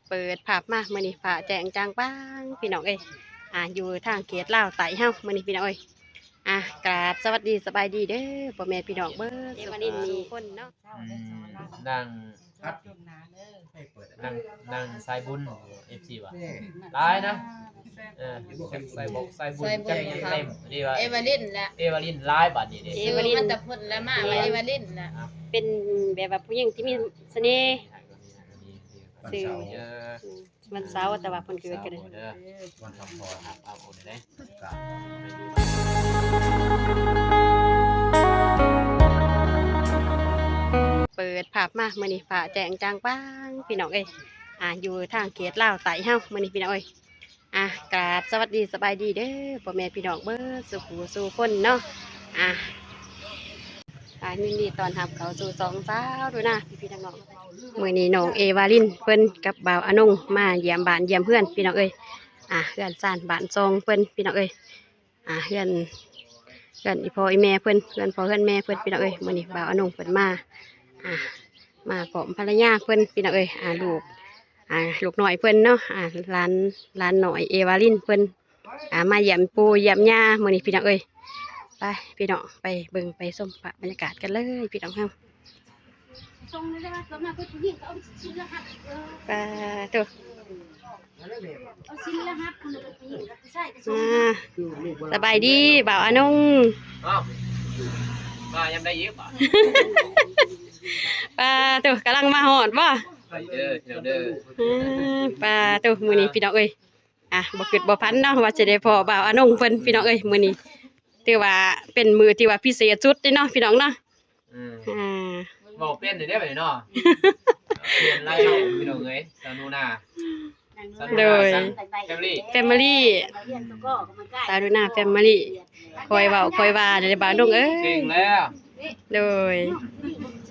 ເປີດພາບມາມື້ນີ້ຟ້າແຈ້ງຈາງປາງ ພີ່ນ້ອງເອີຍ. ອ່າ ຢູ່ທາງເຂດລາວໃຕ້ເຮົາມື້ນີ້ ພີ່ນ້ອງເອີຍ. ອ່າ ກາບສະຫວັດດີສະບາຍດີເດີ ພໍ່ແມ່ພີ່ນ້ອງເບິດ ເອວາລິນ ສູ່ຄົນເນາະ. ອືມ ນາງ ນາງ ນາງສາຍບຸນ ເອັຟຊີ ວ່າ ຫຼາຍນະ. ເອີ ສາຍບອກສາຍບຸນ ສາຍບຸນ ຈັກຍັງເຕັມ ນີ້ວ່າ ເອວາລິນລະ ເອວາລິນຫຼາຍບາດນີ້ເດ້. ເອວາລິນ ມັນແຕ່ເພິ່ນລະມາວ່າເອວາລິນລະ ເປັນແບບວ່າຜູ້ຍິງທີ່ມີສະເໜ່. ຊື່ ວັນເສົາ ແຕ່ວ່າເພິ່ນເກີດກັນ ວັນສຳພອນ ເອົາໂອນເດ້. ເປີດພາບມາມື້ນີ້ຟ້າແຈ້ງຈາງປາງ ພີ່ນ້ອງເອີຍ. ອ່າ ຢູ່ທາງເຂດລາວໃຕ້ເຮົາມື້ນີ້ ພີ່ນ້ອງເອີຍ. ອ່າ ກາບສະຫວັດດີສະບາຍດີເດີ ພໍ່ແມ່ພີ່ນ້ອງເບິດສູ່ຜູ້ສູ່ຄົນເນາະ. ອ່າ ອ່າ ຍິນດີຕ້ອນຮັບເຂົ້າສູ່ຊ່ອງສາວດູນາ ພີ່ໆນ້ອງໆ. ມື້ນີ້ນ້ອງເອວາລິນເພິ່ນກັບບ່າວອານົງມາຢ້ຽມບ້ານຢ້ຽມເຮືອນ ພີ່ນ້ອງເອີຍ. ອ່າ ເຮືອນຊານບ້ານຊ່ອງເພິ່ນ ພີ່ນ້ອງເອີຍ. ອ່າ ເຮືອນ ເຮືອນອີ່ພໍ່ອີ່ແມ່ເພິ່ນ ເຮືອນພໍ່ເຮືອນແມ່ເພິ່ນ ພີ່ນ້ອງເອີຍ. ມື້ນີ້ບ່າວອານົງເພິ່ນມາ ອ່າ ມາພ້ອມພັນລະຍາເພິ່ນ ພີ່ນ້ອງເອີຍ. ອ່າ ລູກ ອ່າ ລູກນ້ອຍເພິ່ນເນາະ ອ່າ ຫຼານ ຫຼານນ້ອຍເອວາລິນເພິ່ນ ອ່າ ມາຢ້ຽມປູ່ຢ້ຽມຍ່າມື້ນີ້ ພີ່ນ້ອງເອີຍ. ໄປ ພີ່ນ້ອງ ໄປເບິ່ງໄປຊົມພາບບັນຍາກາດກັນເລີຍ ພີ່ນ້ອງເຮົາ. ປາໂຕ ອ່າ ສະບາຍດີບ່າວອານົງ. ອ້າວ ມາຍາມໃດອີກບາດ? ປາໂຕ ກຳລັງມາຮອດບໍ່? ເດີ ເດີ ເດີ. ອືມ ປາໂຕ ມື້ນີ້ ພີ່ນ້ອງເອີຍ ອ່າ ບໍ່ຄິດບໍ່ຝັນເນາະ ວ່າຊິໄດ້ພໍ້ບ່າວອານົງເພິ່ນ ພີ່ນ້ອງເອີຍ. ມື້ນີ້ຖືວ່າເປັນມື້ທີ່ວ່າພິເສດສຸດເດ້ເນາະ ພີ່ນ້ອງເນາະ. ອືມ ອ່າ ເວົ້າເປັນຢູ່ເດ້ບັດນີ້ເນາະ. ປ່ຽນໄລຍ໌ ພີ່ນ້ອງເອີຍ ສາວໜູນາ ສາວໜູນາ ໂດຍ ແຟມິລີ ແຟມິລີ ສາວໜູນາ ແຟມິລີ. ຄ່ອຍເວົ້າຄ່ອຍວ່າເດ້ບ່າວນົງເອີຍ ເກັ່ງແລ້ວ. ໂດຍ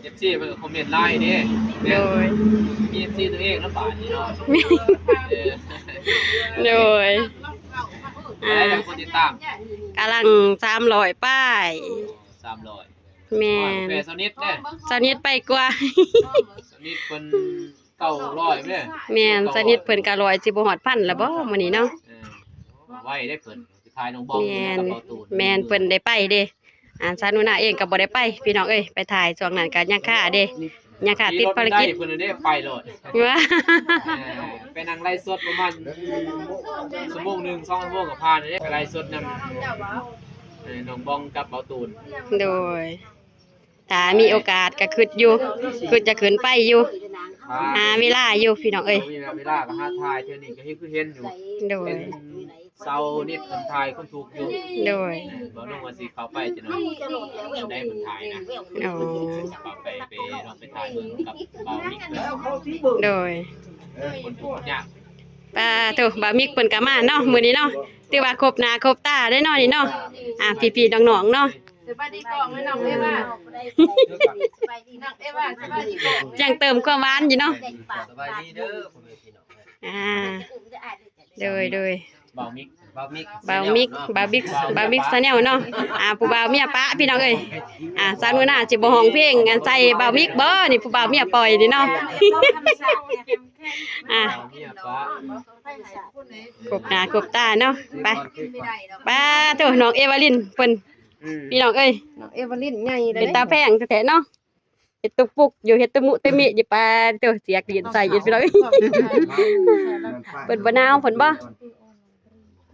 ເອັຟຊີ ເພິ່ນກໍຄອມເມັນຫຼາຍເດ້. ໂດຍ ມີເອັຟຊີຕົວເອງນຳບາດນີ້ເນາະ. ເອີ ໂດຍ ເທົ່າໃດແລ້ວຄົນຕິດຕາມ? ກຳລັງສາມຮ້ອຍປາຍ. ສາມຮ້ອຍ ແມ່ນ ແມ່ນຊາວນິດເດ້ ຊາວນິດໄປກວ່າ ຊາວນິດເພິ່ນເກົ້າຮ້ອຍແມ່. ແມ່ນ ຊາວນິດເພິ່ນເກົ້າຮ້ອຍ ຊິບໍ່ຮອດພັນລະບໍ່ມື້ນີ້ເນາະ. ເອີ ໄວເດ້ເພິ່ນ ຊິຂາຍນ້ອງບອງ ແມ່ນ ກັບເບົາຕູນ ແມ່ນ ເພິ່ນໄດ້ໄປເດ້. ອ່າ ສາວໜູນາເອງກໍບໍ່ໄດ້ໄປ ພີ່ນ້ອງເອີຍ ໄປຖ່າຍຊ່ວງນັ້ນກໍຍັງຄາເດ້ ຍັງຄາຕິດພາລະກິດ. ເພິ່ນໄດ້ໄປໂລດ ວ່າ ເອີ ໄປນັ່ງໄລຟ໌ສົດປະມານຊົ່ວໂມງໜຶ່ງ ສອງຊົ່ວໂມງກໍຜ່ານເດ້ ໄປໄລຟ໌ສົດນຳ ເອີ ນ້ອງບອງກັບເບົາຕູນ. ໂດຍ ຖ້າມີໂອກາດກໍຄິດຢູ່ ຄິດຈະຂຶ້ນໄປຢູ່ ຫາເວລາຢູ່ ພີ່ນ້ອງເອີຍ. ມີເວລາກໍຫາຖ່າຍ ເທື່ອນີ້ກໍຄືເຫັນຢູ່. ໂດຍ ເປັນຊາວນິດເພິ່ນຖ່າຍຄົນທຸກຢູ່. ໂດຍ ເອີ ບໍ່ຮູ້ວ່າຊິເຂົ້າໄປຈັ່ງໃດ ໄດ້ເພິ່ນຖ່າຍນະ. ອໍ ເຂົ້າໄປ ໄປລອງໄປຖ່າຍເບິ່ງກັບບ່າວມິກ. ໂດຍ ຄົນທຸກຄົນຍາກ. ປາໂທ ບ່າວມິກເພິ່ນກໍມາເນາະ ມື້ນີ້ເນາະ ຖືວ່າຄົບໜ້າຄົບຕາໄດ້ເນາະນີ້ເນາະ. ອ່າ ພີ່ໆນ້ອງໆເນາະ ສະບາຍດີກ້ອງ ນ້ອງເອວາ ນ້ອງເອວາ ສະບາຍດີກ້ອງ ຍັງເຕີມຄວາມຫວານຢູ່ເນາະ. ສະບາຍດີເດີ ພໍ່ແມ່ພີ່ນ້ອງ. ອ່າ ໂດຍ ໂດຍ ບ່າວມິກ ບ່າວມິກ ບ່າວມິກ Channel ເນາະ ບ່າວມິກ Channel ເນາະ. ອ່າ ຜູ້ບ່າວເມຍປະ ພີ່ນ້ອງເອີຍ. ອ່າ ສາວໜູນາຊິບໍ່ຮ້ອງເພງ ອັນໃສ່ບ່າວມິກບໍ່ນີ້ ຜູ້ບ່າວເມຍປ່ອຍນີ້ເນາະ. ອ່າ ຄົບໜ້າຄົບຕາເນາະ ໄປ. ປາໂທ ນ້ອງເອວາລິນເພິ່ນ ອືມ ພີ່ນ້ອງເອີຍ ນ້ອງເອວາລິນໃຫຍ່ເດ້ ເປັນຕາແພງແທ້ໆເນາະ. ເຮັດຕຸກປຸກຢູ່ ເຮັດຕະມຸຕະມິຢູ່ ປາໂທ ສຽກຫຼິ້ນໃສ່ອີກ ພີ່ນ້ອງເອີຍ. ເພິ່ນບໍ່ໜາວເພິ່ນບໍ່?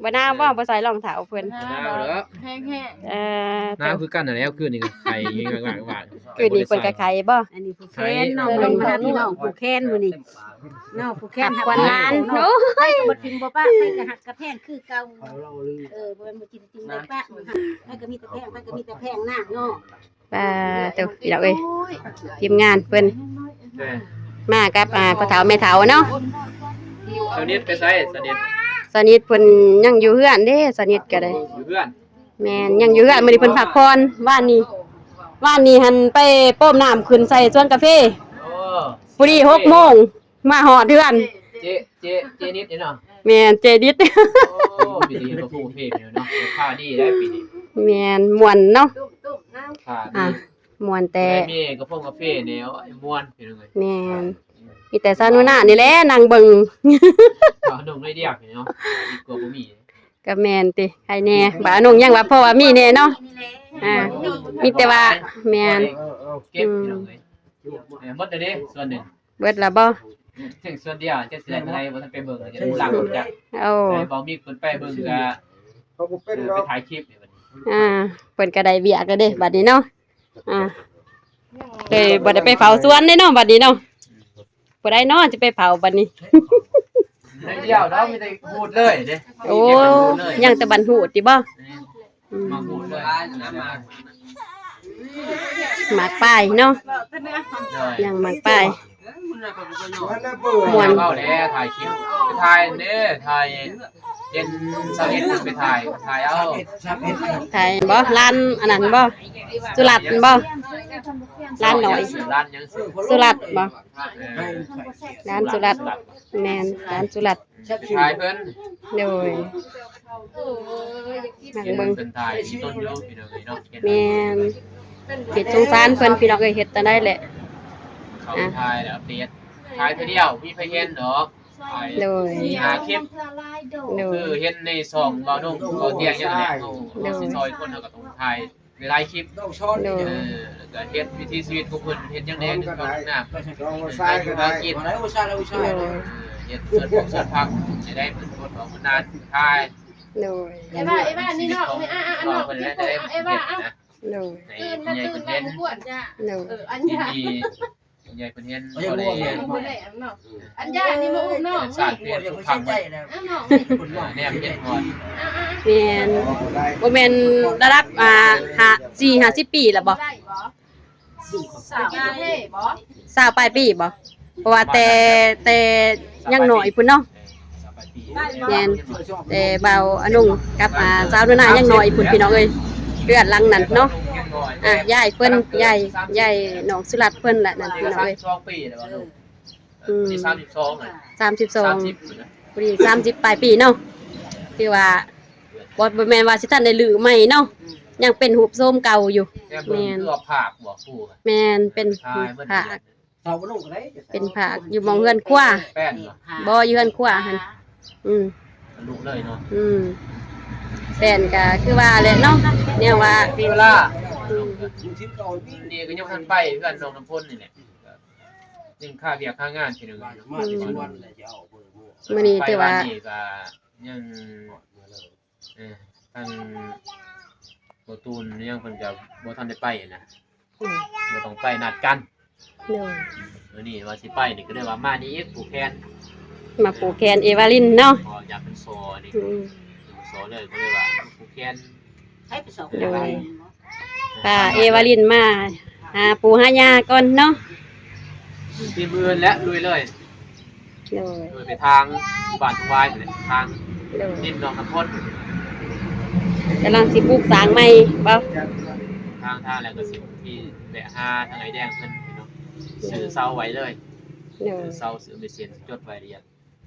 ບໍ່ໜາວບໍ່? ບໍ່ໃສ່ລອງເທົ້າເພິ່ນ ບໍ່ໜາວເດີ ແຮງໆ. ເອີ ໜາວຄືກັນຫັ້ນແຫຼະ ຄືນນີ້ກໍໄຂ້ງາກໆ. ຄືນນີ້ເພິ່ນກໍໄຂ້ບໍ່? ອັນນີ້ຜູ້ແຄນ ນ້ອງ ນ້ອງຜູ້ແຄນມື້ນີ້ ນ້ອງຜູ້ແຄນຮັກຂວັນຫຼານ. ໂອ້ຍ ບໍ່ຖິ້ມບໍ່ປະ ໃຜກໍຮັກກໍແພງຄືເກົ່າ. ເອີ ບໍ່ແມ່ນບໍ່ຖິ້ມບໍ່ປະ ໃຜກໍມີແຕ່ແພງ ໃຜກໍມີແຕ່ແພງນາງເນາະ. ປາໂທ ພີ່ນ້ອງເອີຍ ທີມງານເພິ່ນ ເອີ ມາກັບ ອ່າ ພໍ່ເຖົ້າແມ່ເຖົ້າເນາະ. ສາວນິດໄປໃສ? ສາວນິດ ສາວນິດເພິ່ນຍັງຢູ່ເຮືອນເດ້ ສາວນິດກໍໄດ້ ຢູ່ເຮືອນ. ແມ່ນ ຍັງຢູ່ເຮືອນ ມື້ນີ້ເພິ່ນພັກຜ່ອນ. ວານນີ້ ວານນີ້ຫັ້ນໄປໂປ້ມນ້ຳຂຶ້ນໃສ່ສວນກາເຟ. ໂອ້ ພໍດີຫົກໂມງ ມາຮອດເຮືອນ ເຈ ເຈ ເຈນິດນີ້ເນາະ. ແມ່ນ ເຈນິດ. ໂອ້ ປີນີ້ກໍພູເພງຢູ່ເນາະ ຄາດີໄດ້ປີນີ້. ແມ່ນ ມ່ວນເນາະ ຄາດີ. ອ່າ ມ່ວນແຕ່ ແຕ່ມີກາໂຟງກາເຟແດ່ ໂອ້ຍ ມ່ວນພີ່ນ້ອງເອີຍ. ແມ່ນ ມີແຕ່ສາວໜູນານີ້ແຫຼະນັ່ງເບິ່ງ ສາວໜຸ່ມນ້ອຍດຽວນີ້ເນາະ ດີກວ່າບໍ່ມີ. ກໍແມ່ນຕິ ໃຄແດ່ ບ່າວໜຸ່ມຍັງວ່າພໍວ່າມີແດ່ເນາະ. ອ່າ ມີແຕ່ວ່າ ແມ່ນ ເກັບ ອືມ ພີ່ນ້ອງເອີຍ. ເອີ ໝົດແລ້ວເດ້ສ່ວນໜຶ່ງ ເບິດແລ້ວບໍ່? ເຊິ່ງສ່ວນດຽວຈັກຊິໄດ້ເທົ່າໃດບໍ່ທັນໄປເບິ່ງ ຈະຮູ້ຫຼັກຈັກ. ໂອ້ ເອີ ບໍ່ມີຄົນໄປເບິ່ງກະ ເຂົາບໍ່ເປັນດອກ ໄປຖ່າຍຄລິບນີ້ບັດນີ້. ອ່າ ເພິ່ນກໍໄດ້ວຽກແລ້ວເດ້ບັດນີ້ເນາະ. ອ່າ ເອີ ບໍ່ໄດ້ໄປເຝົ້າສວນເດ້ເນາະບັດນີ້ເນາະ. ຜູ້ໃດເນາະຊິໄປເຝົ້າບັດນີ້? ໄດ້ດຽວເນາະ ມີແຕ່ຂູດເລີຍເດ້. ໂອ້ ຍັງແຕ່ບັນຫູດຕິບໍ່? ອືມ ມາຂູດເລີຍ ໝາກປາຍເນາະ. ໂດຍ ຍັງໝາກປາຍ ມ່ວນ ເວົ້າແລ້ວ ຖ່າຍຄລິບ ໄປຖ່າຍເດ້ ຖ່າຍ ເຫັນຊາວເອັດໄປຖ່າຍ ຖ່າຍເອົາ ຖ່າຍບໍ່? ຮ້ານອັນນັ້ນບໍ່? ສຸລັດບໍ່? ຮ້ານໜ້ອຍ ຮ້ານຫຍັງ? ສຸລັດບໍ່? ເອີ ຮ້ານສຸລັດ ສຸລັດ ແມ່ນ ຮ້ານສຸລັດ ໄປຖ່າຍເພິ່ນ. ໂດຍ ນັ່ງເບິ່ງ ເພິ່ນຖ່າຍມີຕົ້ນຢູ່ພີ່ນ້ອງເອີຍເນາະ. ແມ່ນ ຄິດສົງສານເພິ່ນພີ່ນ້ອງເອີຍ ເຮັດຈັ່ງໃດແຫຼະ. ເຂົາ ອ່າ ຖ່າຍແລ້ວອັບເດດ ຖ່າຍເທື່ອດຽວມີໃຜເຫັນດອກ. ໂດຍ ສີ່ຫ້າຄລິບ ໂດຍ ຄືເຫັນໃນຊ່ອງເວົ້າດົງເວົ້າຕຽງຫຍັງແຫຼະ. ໂດຍ ເຮົາຊິຊ່ອຍຄົນ ເຮົາກໍຕ້ອງຖ່າຍຫຼາຍໆຄລິບ. ໂດຍ ເອີ ແລ້ວກໍເຮັດວິຖີຊີວິດຂອງເພິ່ນ ເຮັດຫຍັງແດ່ ເງິນຄຳນຳ ເຮັດຫາຢູ່ຫາກິນ ໂດຍ ເອີ ເຮັດສວນຜົກສວນຜັກ ຊິໄດ້ເພິ່ນຄົນອອກເງິນນານຖ່າຍ. ໂດຍ ເອວາ ເອວາ ນີ້ເນາະ ເອີ ເອີ ເອີ ເອີ ເອີ ເອີ ເອີ ເອີ ເອີ ເອີ ໂດຍ ໃຫ້ຜູ້ໃຫຍ່ເພິ່ນເຫັນ ໂດຍ ເອີ ອັນນີ້ ໃຫ້ຜູ້ໃຫຍ່ເພິ່ນເຫັນ ເອີ ເຂົາໄດ້ ບໍ່ໄດ້ອັນເນາະ ອັນຍານີ້ມາອຸບນ້ອງ ສາດເພິ່ນທຸກຄັ້ງ ເອີ ນ້ອງ ເອີ ແນມເຫັນກ່ອນ ແມ່ນ ບໍ່ແມ່ນລະດັບ ອ່າ ຫ້າ ສີ່ຫ້າສິບປີແລ້ວບໍ່? ຊາວປາຍປີບໍ່? ເພາະວ່າແຕ່ ແຕ່ຍັງນ້ອຍພຸ້ນເນາະ. ແມ່ນ ແຕ່ບ່າວອະນົງກັບ ອ່າ ສາວໜູນາຍັງນ້ອຍພຸ້ນ ພີ່ນ້ອງເອີຍ ເຮືອນຫຼັງນັ້ນເນາະ. ອ່າ ຍາຍເພິ່ນ ຍາຍ ຍາຍນ້ອງສຸລັດເພິ່ນລະນັ້ນ ພີ່ນ້ອງເອີຍ. ອືມ ສາມສິບສອງ ສາມສິບສອງ ພໍດີສາມສິບປາຍປີເນາະ. ຄືວ່າບໍ່ ບໍ່ແມ່ນວ່າຊິທັນໄດ້ຮື້ໃໝ່ເນາະ ຍັງເປັນຮູບໂຊມເກົ່າຢູ່. ແມ່ນ ຄືວ່າຜາກບໍ່? ແມ່ນ ເປັນຜາກ ເຊົາບໍ່ລົງກໍໄດ້ ເປັນຜາກຢູ່ໝ່ອງເຮືອນຄົວ. ແປ້ນບໍ່? ບໍ່ ຢູ່ເຮືອນຄົວຫັ້ນ. ອືມ ທະລຸເລີຍເນາະ. ອືມ ແປ້ນກໍຄືວ່າແຫຼະເນາະ ແນວວ່າ ມີເວລາ ອືມ ນີ້ກໍຍັງບໍ່ທັນໄປເຮືອນນ້ອງນ້ຳຝົນນີ້ແຫຼະ ຍັງຄາວຽກຄາງານຢູ່. ອືມ ມື້ນີ້ຖືວ່າ ໄປວັນນີ້ກໍຍັງ ເອີ ທາງບໍ່ຕູນຍັງເພິ່ນກໍບໍ່ທັນໄດ້ໄປນະ. ອືມ ບໍ່ຕ້ອງໄປ ນັດກັນ. ໂດຍ ມື້ນີ້ວ່າຊິໄປນີ້ ກໍເລີຍວ່າມານີ້ອີກ ຜູກແຂນ ມາຜູກແຂນເອວາລິນເນາະ. ເພາະຢາກເພິ່ນສໍນີ້ ອືມ ເພິ່ນສໍເລີຍ ກໍເລີຍວ່າຜູກແຂນ. ໂດຍ ພາເອວາລິນມາຫາປູຫາຍ່າກ່ອນເນາະ. ທີມອື່ນແຫຼະ ລຸຍເລີຍ. ໂດຍ ໂດຍ ໄປທາງບ້ານທຸງວາຍນີ້ແຫຼະ ທາງ ໂດຍ ດິນໜອງນ້ຳພົນ ກຳລັງຊິປຸກສ້າງໃໝ່ບໍ່? ທາງ ທາງແລ້ວກໍຊິທີ່ແວະຫາທາງໄອ້ແດງເພິ່ນເນາະ. ໂດຍ ຊື້ເສົາໄວ້ເລີຍ. ໂດຍ ຊື້ເສົາ ຊື້ໄມ້ເສັ້ນ ຈົດໄວ້ລະອຽດ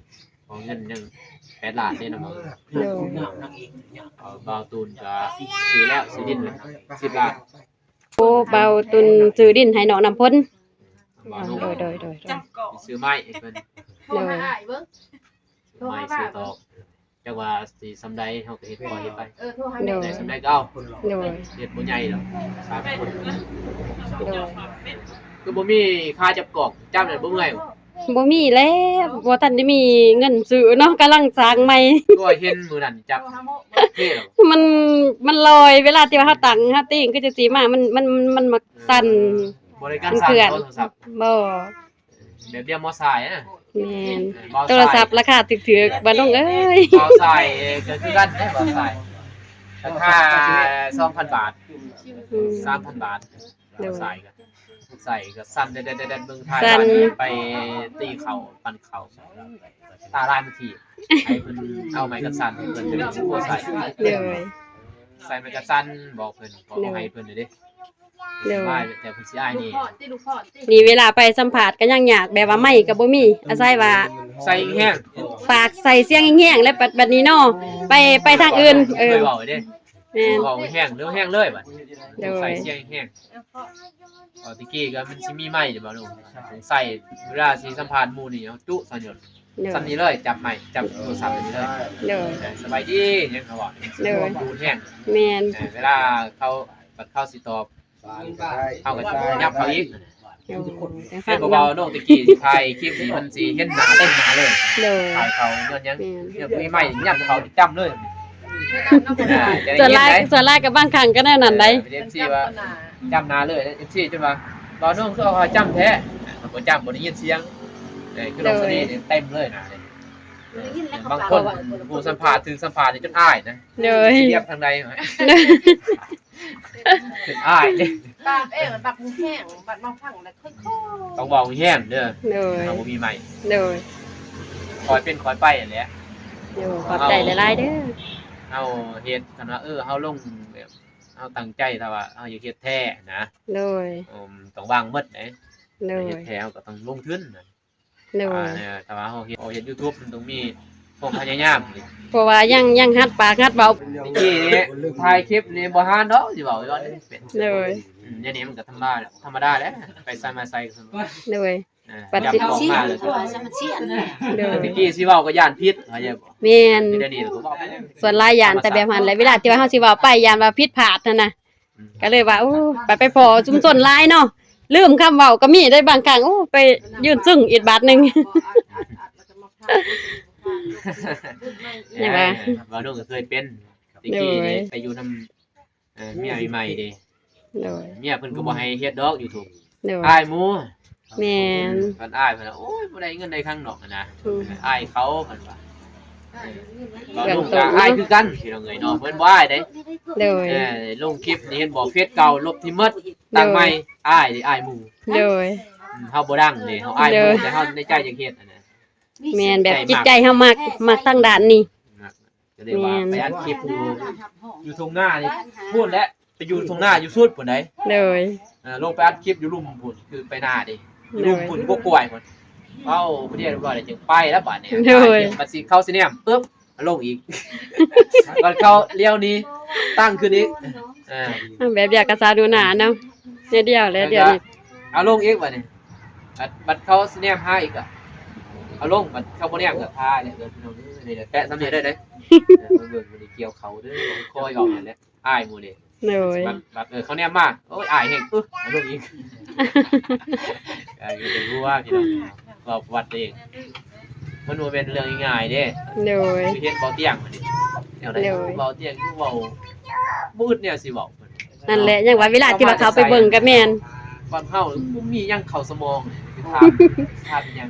ເພາະເງິນຍັງແປດລ້ານເດ້ເນາະ. ໂດຍ ເອົາ ບ່າວຕູນກໍຊື້ແລ້ວ ຊື້ດິນສິບລ້ານ. ໂອ້ ບ່າວຕຸນຊື້ດິນໃຫ້ນ້ອງນ້ຳຝົນ. ບ່າວນຸ່ມ ໂດຍ ໂດຍ ໂດຍ ໂດຍ ຊື້ໄມ້ໃຫ້ເພິ່ນ. ໂດຍ ຊື້ໄມ້ ຊື້ຕອກ ຈັກວ່າຊິສ່ຳໃດ ເຮົາກໍເຮັດພໍເຮັດໄປ. ໂດຍ ໄດ້ສ່ຳໃດກໍເອົາ. ໂດຍ ເຮັດບໍ່ໃຫຍ່ດອກ ສາມຄົນ. ໂດຍ ຄືບໍ່ມີຂາຈັບກອງ ຈັບແລ້ວບໍ່ເມື່ອຍບໍ່? ບໍ່ມີແລ້ວ ບໍ່ທັນໄດ້ມີເງິນຊື້ເນາະ ກຳລັງສ້າງໃໝ່. ກໍເຫັນມື້ນັ້ນຈັບເທ່ ມັນ ມັນລອຍ ເວລາທີ່ວ່າເຮົາຕັ້ງ ເຮົາຕີງຄືຈັ່ງຊີ້ມາ ມັນ ມັນ ມັນມັກສັ່ນ. ເອີ ບໍ່ໄດ້ກັນສັ່ນ ມັນເຄື່ອນ ໂທລະສັບ ບໍ່ ແບບດຽວໝໍສາຍນະ. ແມ່ນ ເອີ ໂທລະສັບລາຄາຖືກໆ ບ່າວນົງເອີຍ. ໝໍສາຍກໍຄືກັນເດ້ ໝໍສາຍ ລາຄາສອງພັນບາດ ອືມ ສາມພັນບາດ. ໂດຍ ໃສ່ກໍ ໃສ່ກໍສັ່ນແດດໆໆ ເບິ່ງຖ່າຍ ສັ່ນ ວ່າໄປຕີເຂົ້າ ປັ່ນເຂົ້າ ຕາລາຍມາຖີບ ໃຫ້ເພິ່ນເອົາໄມ້ກັນສັ່ນ ເພິ່ນຈະໄດ້ບໍ່ໃສ່. ໂດຍ ໃສ່ໄມ້ກັນສັ່ນ ບອກເພິ່ນ ບອກໃຫ້ເພິ່ນເດ້. ໂດຍ ວ່າແຕ່ເພິ່ນຊິອາຍນີ້ ນີ້ເວລາໄປສຳພາດກໍຍັງຍາກ ແບບວ່າໄມ້ກໍບໍ່ມີ ອາໄສວ່າໃສ່ແຮງ ປາກໃສ່ສຽງແຮງໆ ແລ້ວບັດ ບັດນີ້ເນາະ ໄປ ໄປທາງອື່ນ ເອີ ເວົ້າເດ້. ແມ່ນ ເວົ້າແຮງ ເລື່ອງແຮງເລີຍບັດ ໂດຍ ໃສ່ສຽງແຮງ. ເວົ້າແຕ່ກີ້ກໍມັນຊິມີໄມເດ້ບໍ່ລຸງ ຕ້ອງໃສ່ ເວລາຊິສຳພາດໝູ່ນີ້ເຮົາຈຸສ່ຳນີ້ ໂດຍ ສ່ຳນີ້ເລີຍ ຈັບໄມ ຈັບໂທລະສັບນີ້ເລີຍ ໂດຍ ເອີ ສະບາຍດີ ຫຍັງເຂົາເວົ້າ ໂດຍ ດູດແຮງ ແມ່ນ ເອີ ເວລາເຂົາ ບັດເຂົາຊິຕອບ ເຮົາກໍຍັບເຂົາອີກ ໂອ້ ຈັ່ງຊັ້ນ ເຫັນບໍ່ ເວົ້ານ້ອງແຕະກີ້ຖ່າຍຄລິບນີ້ມັນຊິເຫັນໜ້າເຕັມໜ້າເລີຍ ໂດຍ ຖ່າຍເຂົາຍ້ອນຫຍັງ ແມ່ນ ຍາມມີໄມຍັບເຂົາຈຳເລີຍ ອ່າ ສ່ວນຫຼາຍ ສ່ວນຫຼາຍກໍບາງຄັ້ງກໍແນວນັ້ນໃດ ເອີ ເອັຟຊີວ່າຈຳໜ້າເລີຍ ເອັຟຊີຈົນວ່າ ເວົ້ານ້ອງຄືເອົາເຂົາຈຳແທ້ ບໍ່ຈຳບໍ່ໄດ້ຍິນສຽງ ເອີ ຄືນ້ອງສະນີນີ້ເຕັມເລີຍນະ ບາງຄົນຜູ້ສຳພາດ ຖືກສຳພາດນີ້ຈົນອາຍນະ ໂດຍ ຊິລຽບທາງໃດ ເປັນອ້າຍເດ້ ປາກເອງບັກແຮງ ບັດມາຟັງແລ້ວຄ່ອຍໆ ຕ້ອງເວົ້າແຮງເດີ ໂດຍ ເຮົາບໍ່ມີໄມ ໂດຍ ຄ່ອຍເປັນຄ່ອຍໄປຫັ້ນແຫຼະ ໂດຍ ຂອບໃຈຫຼາຍໆເດີ ເຮົາເຮັດ ຄັນວ່າ ເອີ ເຮົາລົງແບບ ເຮົາຕັ້ງໃຈ ຖ້າວ່າເຮົາຢາກເຮັດແທ້ນະ ໂດຍ ເອີ ຕ້ອງວາງໝົດເດ້ ໂດຍ ເຮັດແທ້ເຮົາກໍຕ້ອງລົງທຶນນະ ໂດຍ ອ່າ ຖ້າວ່າເຮົາເຮັດ ເຮົາເຮັດຢູທູບ ມັນຕ້ອງມີຄວາມພະຍາຍາມ ເພາະວ່າຍັງ ຍັງຫັດປາກຫັດເວົ້າ ແຕ່ກີ້ນີ້ຖ່າຍຄລິບນີ້ບໍ່ຫານດອກ ຊິເວົ້າວ່າເປັນ ໂດຍ ອືມ ດຽວນີ້ມັນກໍທຳມະດາ ທຳມະດາແຫຼະ ໄປໃສມາໃສກໍ ໂດຍ ອ່າ ບັດຊິ ຈັບກ້ອງມາແລ້ວກໍ ໂດຍ ແຕ່ກີ້ຊິເວົ້າກໍຢ້ານຜິດ ເຂົ້າໃຈບໍ່ ແມ່ນ ດຽວນີ້ກໍເວົ້າ ສ່ວນຫຼາຍຢ້ານແຕ່ແບບຫັ້ນແຫຼະ ເວລາທີ່ວ່າເຮົາຊິເວົ້າໄປຢ້ານວ່າຜິດພາດຫັ້ນນະ ອືມ ກໍເລີຍວ່າ ໂອ້ ໄປ ໄປພໍ້ຊຸມຊົນຫຼາຍເນາະ ລືມຄຳເວົ້າກໍມີໄດ໋ບາງຄັ້ງ ໂອ້ ໄປຢືນຊຶ້ງອີກບາດໜຶ່ງ ແມ່ນວ່າ ເວົ້ານ້ອງກໍເຄີຍເປັນ ແຕ່ກີ້ ໂດຍ ໄປຢູ່ນຳ ເອີ ເມຍໃໝ່ໆເດ້ ໂດຍ ເມຍເພິ່ນກໍບໍ່ໃຫ້ເຮັດດອກຢູທູບ ໂດຍ ອາຍໝູ່ ແມ່ນ ເພິ່ນອາຍ ເພິ່ນວ່າ ໂອ້ຍ ບໍ່ໄດ້ເງິນໄດ້ຄັງດອກຫັ້ນນະ ອືມ ອາຍເຂົາ ເພິ່ນວ່າ ເອີ ເວົ້າ ເບື້ອງຕົ້ນ ລູກກໍອາຍຄືກັນ ພີ່ນ້ອງເອີຍເນາະ ເພິ່ນບໍ່ອາຍເດ້ ໂດຍ ເອີ ລົງຄລິບນີ້ເຫັນບໍ່ ເຟສເກົ່າລົບຖິ້ມໝົດ ຕັ້ງໃໝ່ ໂດຍ ອາຍເດ້ ອາຍໝູ່ ໂດຍ ອືມ ເຮົາບໍ່ດັງເດ້ ເຮົາອາຍໝູ່ ໂດຍ ແຕ່ເຮົາໃນໃຈຢາກເຮັດຫັ້ນນະ ແມ່ນ ແບບຈິດໃຈເຮົາມັກ ມັກທາງດ້ານນີ້ ມັກ ກໍເລີຍວ່າ ແມ່ນ ໄປອັດຄລິບຢູ່ ຢູ່ທົ່ງນານີ້ພຸ້ນແຫຼະ ໄປຢູ່ທົ່ງນາຢູ່ສຸດພຸ້ນໃດ໋ ໂດຍ ເອີ ລົງໄປອັດຄລິບຢູ່ລຸ່ມພຸ້ນ ຄືໄປນາເດ້ ຢູ່ລຸ່ມພຸ້ນ ໂດຍ ກົກກ້ວຍພຸ້ນ ເອົ້າ ບໍ່ໄດ້ ບໍ່ໄດ້ ຈຶ່ງໄປແລ້ວບາດນີ້ ໂດຍ ບັດຊິເຂົ້າຊິແນມ ປຶບ ລົງອີກ ບັດເຂົາລ້ຽວໜີ ຕັ້ງຂຶ້ນອີກ ເອີ ແບບດຽວກັບສາວໜູນາເນາະ ແນວດຽວແຫຼະ ດຽວນີ້ ເອົາລົງອີກບາດນີ້ ບັດ ບັດເຂົາຊິແນມຫາອີກກໍ ເອົາລົງ ບັດເຂົາບໍ່ແນມກໍຖ່າຍແຫຼະ ເອີ ພີ່ນ້ອງເອີຍ ນີ້ແຫຼະ ແປະສ່ຳນີ້ໄດ້ເດ້ ເອີ ເບິ່ງ ເບິ່ງ ມື້ນີ້ກ່ຽວເຂົ້າເດີ ຄ່ອຍອອກນັ້ນແຫຼະ ອາຍໝູ່ນີ້ ໂດຍ ບັດ ບັດ ເອີ ເຂົາແນມມາ ໂອ້ຍ ອາຍແຮງ ເອີ ເອົາລົງອີກ ອາຍກໍເປັນຫົວ ພີ່ນ້ອງ ເວົ້າປະຫວັດຕົວເອງ ມັນບໍ່ແມ່ນເລື່ອງງ່າຍເດ້ ໂດຍ ຄືເຫັນເບົາຕຽງ ແນວໃດ ໂດຍ ເບົາຕຽງຄືເວົ້າບໍ່ອຶດແນວຊິເວົ້າ ນັ້ນແຫຼະ ຍັງວ່າເວລາທີ່ວ່າເຂົາໄປເບິ່ງກໍແມ່ນ ບ້ານເຮົາບໍ່ມີຫຍັງເຂົ້າສະໝອງ ຖາມ ຖາມຫຍັງ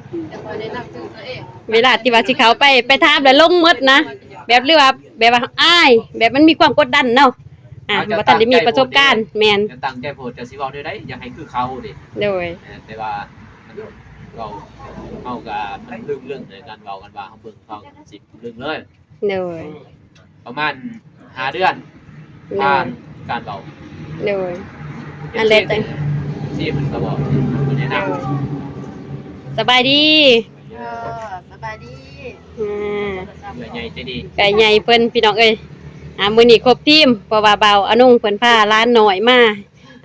ເວລາທີ່ວ່າຊິເຂົ້າໄປ ໄປຖາມແລ້ວລົງໝົດນະ ແບບ ຫຼືວ່າ ແບບວ່າອາຍ ແບບມັນມີຄວາມກົດດັນເນາະ ອ່າ ເຮົາຈະ ບໍ່ທັນໄດ້ມີປະສົບການ ຕັ້ງໃຈໂພດ ແມ່ນ ຈະຕັ້ງໃຈໂພດ ຈະຊິເວົ້າແນວໃດ ຢາກໃຫ້ຄືເຂົາເດ້ ໂດຍ ເອີ ແຕ່ວ່າເວົ້າ ເຮົາກໍມັນລຶ້ງເລື່ອງໃນການເວົ້າກັນວ່າ ເຮົາເບິ່ງເຂົາຊິລຶ້ງເລີຍ ໂດຍ ປະມານຫ້າເດືອນ ໂດຍ ຜ່ານການເວົ້າ ໂດຍ ອັນແລະ ເອັຟຊີ ເອັຟຊີເພິ່ນກໍບອກ ເພິ່ນແນະນຳ ໂດຍ ສະບາຍດີ ເອີ ສະບາຍດີ ອ່າ ເອື້ອຍໃຫຍ່ໃຈດີ ເອື້ອຍໃຫຍ່ເພິ່ນ ພີ່ນ້ອງເອີຍ ອ່າ ມື້ນີ້ຄົບທີມ ເພາະວ່າບ່າວອານົງເພິ່ນພາຫຼານນ້ອຍມາ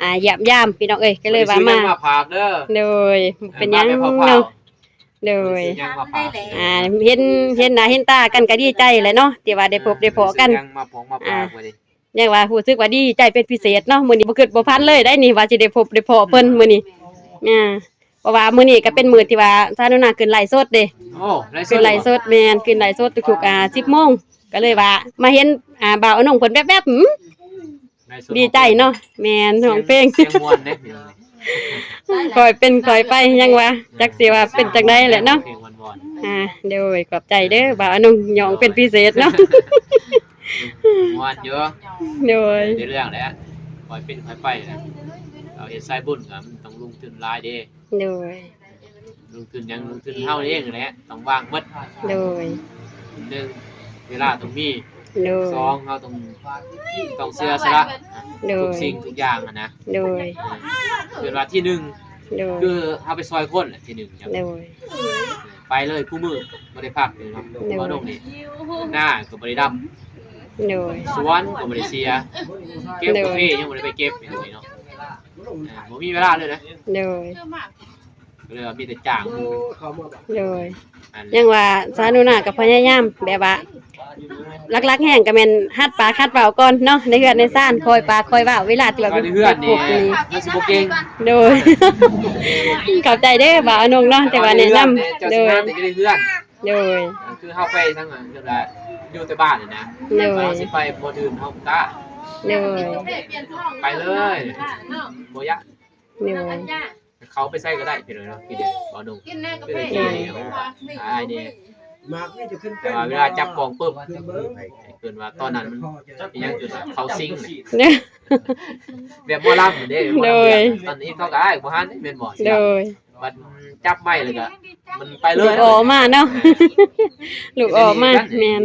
ອ່າ ຢ້ຽມຢາມ ພີ່ນ້ອງເອີຍ ກໍເລີຍວ່າມາ ມາຝາກເດີ ໂດຍ ເອີ ເປັນຫຍັງເນາະ ໂດຍ ຊື້ຫຍັງມາຝາກ ອ່າ ເຫັນ ເຫັນໜ້າເຫັນຕາກັນກໍດີໃຈແຫຼະເນາະ ທີ່ວ່າໄດ້ພົບໄດ້ພໍ້ກັນ ຊື້ຫຍັງມາຝາກ ອ່າ ມາຝາກ ຍັງວ່າຮູ້ສຶກວ່າດີໃຈເປັນພິເສດເນາະ ມື້ນີ້ບໍ່ຄິດບໍ່ຝັນເລີຍໄດ໋ນີ້ ວ່າຊິໄດ້ພົບໄດ້ພໍ້ເພິ່ນມື້ນີ້ ອ່າ ເພາະວ່າມື້ນີ້ກໍເປັນມື້ທີ່ວ່າສາວໜູນາຂຶ້ນໄລຟ໌ສົດເດ້ ໂອ້ ໄລຟ໌ສົດ ຂຶ້ນໄລຟ໌ສົດ ແມ່ນ ຂຶ້ນໄລຟ໌ສົດທຸກໆ ອ່າ ສິບໂມງ ກໍເລີຍວ່າມາເຫັນ ອ່າ ບ່າວອານົງເພິ່ນແວບໆ ອື ດີໃຈເນາະ ແມ່ນ ຮ້ອງເພງ ສຽງມ່ວນເດ້ ຄ່ອຍເປັນຄ່ອຍໄປ ຍັງວ່າ ຈັກຊິວ່າເປັນຈັ່ງໃດແຫຼະເນາະ ອ່າ ໂດຍ ຂອບໃຈເດີ ບ່າວອານົງ ຍ້ອງເປັນພິເສດເນາະ ມ່ວນຢູ່ ໂດຍ ໄດ້ເລື່ອງແຫຼະ ຄ່ອຍເປັນຄ່ອຍໄປແຫຼະ ເຮົາເຮັດສາຍບຸນກໍມັນຕ້ອງລົງທຶນຫຼາຍເດ້ ໂດຍ ລົງທຶນຫຍັງ ລົງທຶນເຮົາເອງແຫຼະ ຕ້ອງວາງໝົດ ໂດຍ ໜຶ່ງ ເວລາຕ້ອງມີ ໂດຍ ສອງ ເຮົາຕ້ອງ ຕ້ອງເສຍສະຫຼະ ໂດຍ ທຸກສິ່ງທຸກຢ່າງຫັ້ນນະ ໂດຍ ເປັນວ່າທີໜຶ່ງ ໂດຍ ຄືເຮົາໄປຊ່ອຍຄົນແຫຼະ ທີໜຶ່ງ ໂດຍ ໄປເລີຍຄູ່ມື້ ບໍ່ໄດ້ພັກເລີຍເນາະ ໂດຍ ບໍ່ລົງນີ້ ນາກໍບໍ່ໄດ້ດຳ ໂດຍ ສວນກໍບໍ່ໄດ້ເສຍ ເກັບ ໂດຍ ກາເຟຍັງບໍ່ໄດ້ໄປເກັບ ພີ່ນ້ອງເອີຍເນາະ ເອີ ບໍ່ມີເວລາເລີຍນະ ໂດຍ ກໍເລີຍວ່າມີແຕ່ຈ້າງໝູ່ ໂດຍ ອັນ ຍັງວ່າສາວໜູນາກໍພະຍາຍາມແບບວ່າ ຫຼັກໆແຮງກໍແມ່ນຫັດປາກຫັດເວົ້າກ່ອນເນາະ ໃນເຮືອນໃນຊານ ຄ່ອຍປາກຄ່ອຍເວົ້າ ເວລາທີ່ວ່າ ຢູ່ໃນເຮືອນນີ້ ມັນຊິບໍ່ເກັ່ງ ໂດຍ ເຂົ້າໃຈເດີບ່າວອານົງເນາະ ທີ່ວ່າແນະນຳ ເຈົ້າ ໂດຍ ຊິຫາແຕ່ຢູ່ໃນເຮືອນ ໂດຍ ຄືເຮົາໄປທາງນັ້ນ ແບບວ່າຢູ່ແຕ່ບ້ານນີ້ນະ ໂດຍ ເຮົາຊິໄປບ່ອນອື່ນເຮົາບໍ່ກ້າ ໂດຍ ໄປເລີຍ ບໍ່ຢ້ານ ໂດຍ ເຂົາໄປໃສກໍໄດ້ ພີ່ນ້ອງເນາະ ຄືເດ ບໍ່ໜຸ່ງ ຄືເດ ອາຍເດ ແຕ່ວ່າເວລາຈັບກອງປຶບ ເອີ້ນວ່າຕອນນັ້ນມັນ ອີຫຍັງ ເອີ້ນວ່າເຂົ້າຊິງ ແບບໝໍລຳເດ້ ໂດຍ ຕອນນີ້ເຂົາກໍອາຍບໍ່ຫັນ ແມ່ນບໍ່ ໂດຍ ບັດຈັບໄມ້ແລ້ວກໍມັນໄປເລີຍ ຫຼຸດອອກມາເນາະ ຫຼຸດອອກມາ ແມ່ນ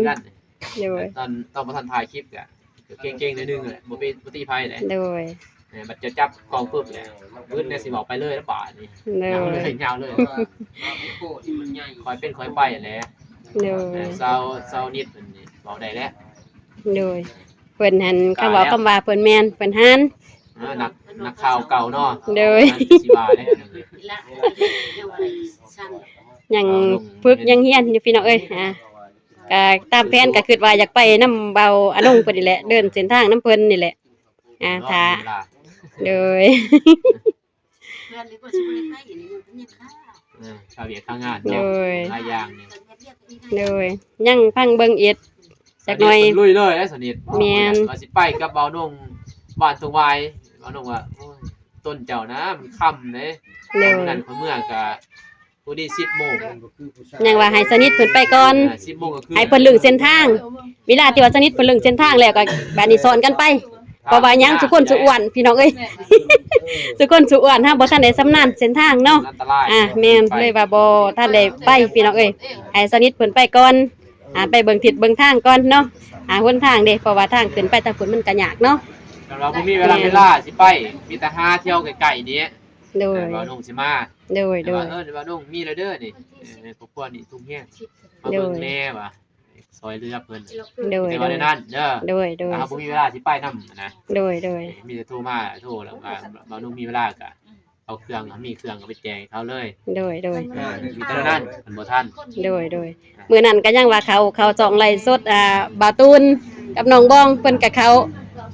ໂດຍ ຕອນ ຕອນບໍ່ທັນຖ່າຍຄລິບກໍ ກໍເກັ່ງໆໜ້ອຍໜຶ່ງແຫຼະ ບໍ່ໄປ ບໍ່ຕິໃຜເດ້ ໂດຍ ເອີ ບັດຈະຈັບກ້ອງປຶບແລ້ວ ວືດແນ່ ຊິເວົ້າໄປເລີຍລະບາດນີ້ ໂດຍ ຍາວເລີຍ ຍາວເລີຍ ຄ່ອຍເປັນຄ່ອຍໄປແຫຼະ ໂດຍ ເອີ ຊາວ ຊາວນິດເພິ່ນນີ້ເວົ້າໄດ້ແລ້ວ ໂດຍ ເພິ່ນຫັ້ນ ຄຳເວົ້າຄຳວ່າເພິ່ນແມ່ນ ເພິ່ນຫັນ ເອີ ນັກ ນັກຂ່າວເກົ່າເນາະ ໂດຍ ອັນຊິວ່າແລ້ວ ຍັງຝຶກຍັງຮຽນຢູ່ ພີ່ນ້ອງເອີຍ ອ່າ ກະຕາມແຜນກະຄິດວ່າຢາກໄປນຳບ່າວອານົງເພິ່ນນີ້ແຫຼະ ເດີນເສັ້ນທາງນຳເພິ່ນນີ້ແຫຼະ ອ່າ ຖ້າ ໂດຍ ເອີ ຄາວຽກຄາວງານເນາະ ໂດຍ ຫຼາຍຢ່າງນີ້ ໂດຍ ຍັງພັງເບິ່ງອີກຈັກໜ້ອຍ ສະໜິດເພິ່ນລຸຍເລີຍເດ້ ສະໜິດ ແມ່ນ ວ່າຊິໄປກັບບ່າວນົງບ້ານຕົງຫວາຍ ບ່າວນົງວ່າ ໂອ້ຍ ຕົ້ນເຈົ້ານະມັນຄ່ຳເດ້ ໂດຍ ມື້ນັ້ນຂ້ອຍເມືອກະ ພໍດີສິບໂມງ ຍັງວ່າໃຫ້ສະໜິດເພິ່ນໄປກ່ອນ ເອີ ສິບໂມງກໍຄື ໃຫ້ເພິ່ນລຶ້ງເສັ້ນທາງ ເວລາທີ່ວ່າສະໜິດເພິ່ນລຶ້ງເສັ້ນທາງແລ້ວກໍບາດນີ້ສອນກັນໄປ ເພາະວ່າຫຍັງ ທຸກຄົນສຸອ້ວນ ພີ່ນ້ອງເອີຍ ທຸກຄົນສຸອ້ວນ ເຮົາບໍ່ທັນໄດ້ຊຳນານເສັ້ນທາງເນາະ ອັນຕະລາຍ ອ່າ ແມ່ນ ກໍເລີຍວ່າບໍ່ທັນໄດ້ໄປ ພີ່ນ້ອງເອີຍ ໃຫ້ສະໜິດເພິ່ນໄປກ່ອນ ອ່າ ໄປເບິ່ງທິດເບິ່ງທາງກ່ອນເນາະ ອ່າ ຫົນທາງເດ້ ເພາະວ່າທາງຂຶ້ນໄປທາງພຸ້ນມັນກໍຍາກເນາະ ຄັນວ່າບໍ່ມີເວລາ ແມ່ນ ເວລາຊິໄປ ມີແຕ່ຫາທ່ຽວໃກ້ໆນີ້ ໂດຍ ເອີ ບ່າວນົງຊິມາ ໂດຍ ໂດຍ ເອີ້ນບ່າວນົງ ມີແລ້ວເດີນີ້ ເອີ ຄອບຄົວນີ້ທຸກແຮງ ມາເບິ່ງແດ່ວ່າ ໂດຍ ຊ່ອຍເຫຼືອເພິ່ນ ໂດຍ ແຕ່ວ່າໃນນັ້ນເດີ ໂດຍ ໂດຍ ຖ້າບໍ່ມີເວລາຊິໄປນຳນະ ໂດຍ ໂດຍ ມີແຕ່ໂທມາ ໂທແລ້ວວ່າ ບ່າວນົງມີເວລາກະເອົາເຄື່ອງ ມີເຄື່ອງກໍໄປແຈກໃຫ້ເຂົາເລີຍ ໂດຍ ໂດຍ ເອີ ມີເທົ່ານັ້ນ ມັນບໍ່ທັນ ໂດຍ ໂດຍ ມື້ນັ້ນກໍຍັງວ່າເຂົາ ເຂົາຊ່ອງໄລຟ໌ສົດ ອ່າ ບ່າວຕູນກັບນ້ອງບອງ ເພິ່ນກໍເຂົ້າ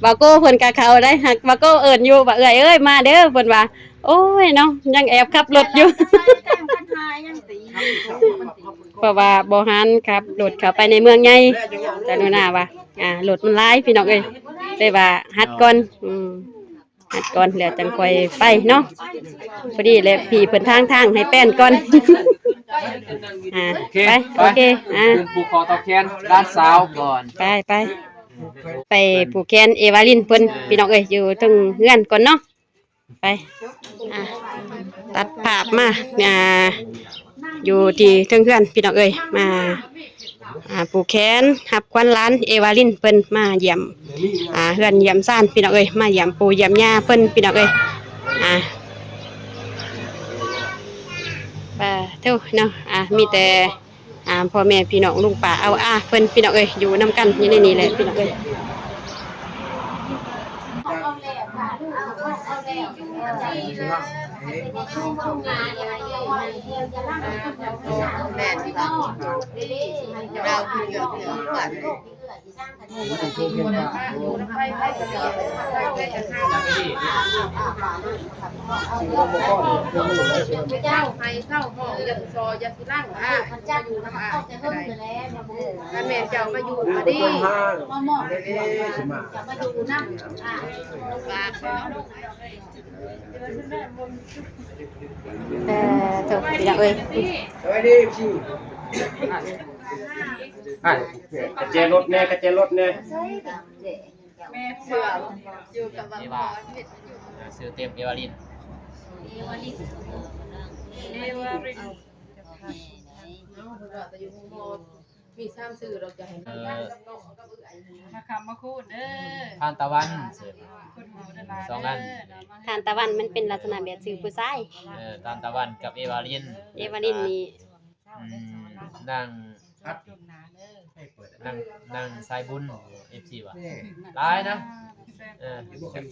ບ່າວໂກເພິ່ນກໍເຂົ້າໄດ໋ ຫາກບ່າວໂກເອີ້ນຢູ່ວ່າ ເອື້ອຍເອີຍ ມາເດີ ເພິ່ນວ່າ ໂອ້ຍເນາະ ຍັງແອບຂັບລົດຢູ່ ເພາະວ່າບໍ່ຫັນຂັບລົດເຂົ້າໄປໃນເມືອງໃຫຍ່ ສາວໜູນາວ່າ ອ່າ ລົດມັນຫຼາຍ ພີ່ນ້ອງເອີຍ ເລີຍວ່າຫັດກ່ອນ ອືມ ຫັດກ່ອນແລ້ວຈັ່ງຄ່ອຍໄປເນາະ ພໍດີແຫຼະ ພີ່ເພິ່ນທາງທາງໃຫ້ແປ້ນກ່ອນ ອ່າ ໂອເຄ ໄປ ໄປ ໂອເຄ ອ່າ ຜູ້ຂໍຕອບແທນຫຼານສາວກ່ອນ ໄປ ໄປ ໄປຜູກແຂນເອວາລິນເພິ່ນ ພີ່ນ້ອງເອີຍ ຢູ່ເທິງເຮືອນກ່ອນເນາະ ໄປ ອ່າ ຕັດພາບມາ ອ່າ ຢູ່ທີ່ເທິງເຮືອນ ພີ່ນ້ອງເອີຍ ມາ ອ່າ ຜູກແຂນຮັບຂວັນຫຼານເອວາລິນເພິ່ນ ມາຢ້ຽມ ອ່າ ເຮືອນຢ້ຽມຊານ ພີ່ນ້ອງເອີຍ ມາຢ້ຽມປູ່ຢ້ຽມຍ່າເພິ່ນ ພີ່ນ້ອງເອີຍ ອ່າ ປາໂທເນາະ ອ່າ ມີແຕ່ ອ່າ ພໍ່ແມ່ພີ່ນ້ອງ ລຸງປ້າອາວອາເພິ່ນ ພີ່ນ້ອງເອີຍ ຢູ່ນຳກັນຢູ່ໃນນີ້ແຫຼະ ພີ່ນ້ອງເອີຍ ແມ່ນ ເຈົ້າໃຫ້ເຊົ່າຫ້ອງ ຢ່າຊິຊໍ ຢ່າຊິລ້າງ ອ່າ ຢູ່ນຳອ້າຍກໍໄດ້ ຄັນແມ່ນເຈົ້າມາຢູ່ກໍດີ ມາມອບ ເຈົ້າມາຢູ່ນຳ ອ່າ ເອີ ໂທ້ ພີ່ນ້ອງເອີຍ ສະບາຍດີ ເອັຟຊີ ອ່ະ ກະແຈລົດແດ່ ກະແຈລົດແດ່ ແມ່ເຊື່ອ ຢູ່ກັບບັງກອນ ເອີ ຊື່ເຕັມ ເອວາລິນ ເອວາລິນ ເອວາລິນ ເອີ ມີສາມຊື່ດອກ ຈະໃຫ້ ເອີ ມາຄຳມາຄູນເດີ ທານຕາວັນ ຄົນເວົ້າໄດ້ຫຼາຍ ສອງອັນ ເດີ ທານຕາວັນມັນເປັນລັກສະນະແບບຊື່ຜູ້ຊາຍ ເອີ ທານຕາວັນກັບເອວາລິນ ເອວາລິນນີ້ ອືມ ນາງ ພັດ ນາງ ນາງສາຍບຸນ ເອັຟຊີວ່າ ແມ່ ຫຼາຍນະ ເອີ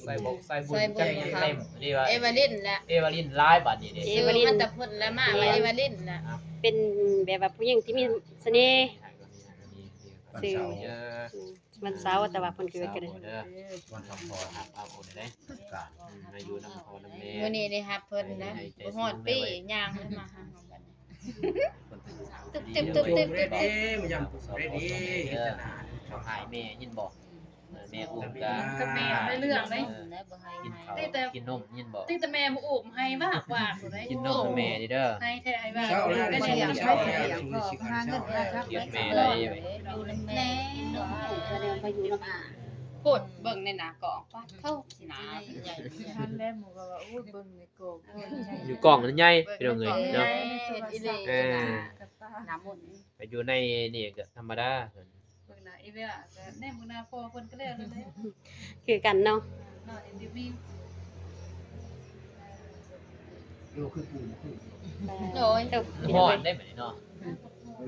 ສາຍບົກ ສາຍບຸນ ສາຍບຸນ ຈັກມີເຕັມ ເອວາລິນແຫຼະ ເອວາລິນຫຼາຍບາດນີ້ເດ້ ເອວາລິນ ມັນຕະພົນລະມາວ່າເອວາລິນນະ ເປັນແບບວ່າຜູ້ຍິງທີ່ມີສະເໜ່ ວັນເສົາ ຊື່ ເອີ ອືມ ວັນເສົາ ແຕ່ວ່າເພິ່ນເກີດກັນ ວັນເສົາເດີ ວັນສຳຄັນ ຮັບເອົາບຸນເດ້ ການ ອືມ ມາຢູ່ນຳພໍ່ນຳແມ່ ມື້ນີ້ໄດ້ຮັບເພິ່ນນະ ບໍ່ຮອດປີ ຍ່າງມາຫາເຮົາບັດນີ້ ຕຶບໆໆໆ ເອີ ມາຢາມປູເດ້ ເຮັດໜ້າ ເຂົາຫາຍແມ່ຍິນບໍ່ ເອີ ແມ່ອຸ້ມກະ ກັບແມ່ໄດ້ເລື່ອງເດ້ ເອີ ກິນເຂົ້າ ແຕ່ ກິນນົມຍິນບໍ່ ຕັ້ງແຕ່ແມ່ມາອຸ້ມໄຫ້ວາກໆ ພຸ້ນເດ້ ກິນນົມແມ່ນີ້ເດີ ໄຫ້ແທ້ໄຫ້ວ່າ ເຊົາແລ້ວ ເຮັດແມ່ໄດ້ ຢູ່ນຳແມ່ ແມ່ ຢູ່ນຳອາ ພຸ້ນ ເບິ່ງໃນໜ້າກ້ອງ ປາດໂທ້ ໜ້າໃຫຍ່ ຫັ້ນແຫຼະ ໝູ່ກໍວ່າ ໂອ້ຍ ເບິ່ງໃນ ຢູ່ກ້ອງມັນໃຫຍ່ ພີ່ນ້ອງເອີຍເນາະ ເອີ ໜ້າມົນ ໄປຢູ່ໃນນີ້ກໍທຳມະດາ ເບິ່ງໜ້າອີເວຍກໍແນມເບິ່ງໜ້າພໍ່ເພິ່ນກໍແລ້ວນັ້ນແຫຼະ ຄືກັນເນາະ ເນາະ ເອັນດີວີ ໂດຍ ຮ້ອນໄດ໋ບັດນີ້ເນາະ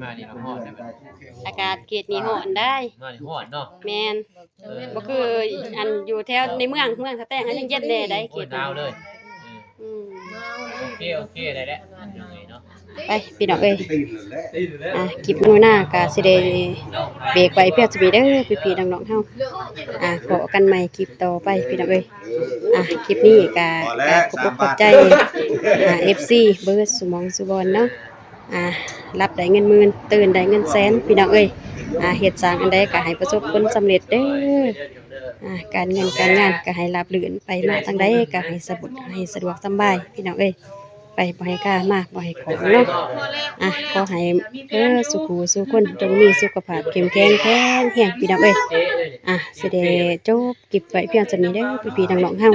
ມານີ້ເນາະ ຮ້ອນໄດ໋ບັດນີ້ ອາກາດເຂດນີ້ຮ້ອນໄດ໋ ມານີ້ຮ້ອນເນາະ ແມ່ນ ເອີ ບໍ່ຄືອັນຢູ່ແຖວໃນເມືອງ ເມືອງທ່າແຕງຫັ້ນຍັງເຢັນແດ່ໃດ໋ ໂອ້ຍ ເຂດນີ້ ໜາວເລີຍ ອືມ ອືມ ໂອເຄ ໂອເຄ ໄດ້ແລ້ວ ເນາະ ໄປພີ່ນ້ອງເອີຍ ອ່າ ຄລິບມື້ໜ້າກໍຊິໄດ້ເບຣກໄວ້ພຽງສ່ຳນີ້ເດີ ພີ່ໆນ້ອງໆເຮົາ ອ່າ ພໍ້ກັນໃໝ່ຄລິບຕໍ່ໄປ ພີ່ນ້ອງເອີຍ ອ່າ ຄລິບນີ້ກໍ ກໍຂອບອົກຂອບໃຈ ອ່າ ເອັຟຊີ ເບິດສູ່ໝ່ອງສູ່ບ່ອນເນາະ ອ່າ ຫຼັບໄດ້ເງິນໝື່ນ ຕື່ນໄດ້ເງິນແສນ ພີ່ນ້ອງເອີຍ ອ່າ ເຮັດສ້າງອັນໃດກໍໃຫ້ປະສົບຜົນສຳເລັດເດີ ອ່າ ການເງິນການງານກໍໃຫ້ລາບລື່ນ ໄປມາທາງໃດກໍໃຫ້ສະບວກ ໃຫ້ສະດວກສະບາຍ ພີ່ນ້ອງເອີຍ ໄປບໍ່ໃຫ້ຄາ ມາບໍ່ໃຫ້ຂອງເນາະ ອ່າ ຂໍໃຫ້ເດີ ສູ່ຜູ້ສູ່ຄົນ ຈົ່ງມີສຸຂະພາບເຂັ້ມແຂງ ແຂງແຮງ ພີ່ນ້ອງເອີຍ ອ່າ ຊິໄດ້ຈົບຄລິບໄວ້ພຽງສ່ຳນີ້ເດີ ພີ່ໆນ້ອງໆເຮົາ.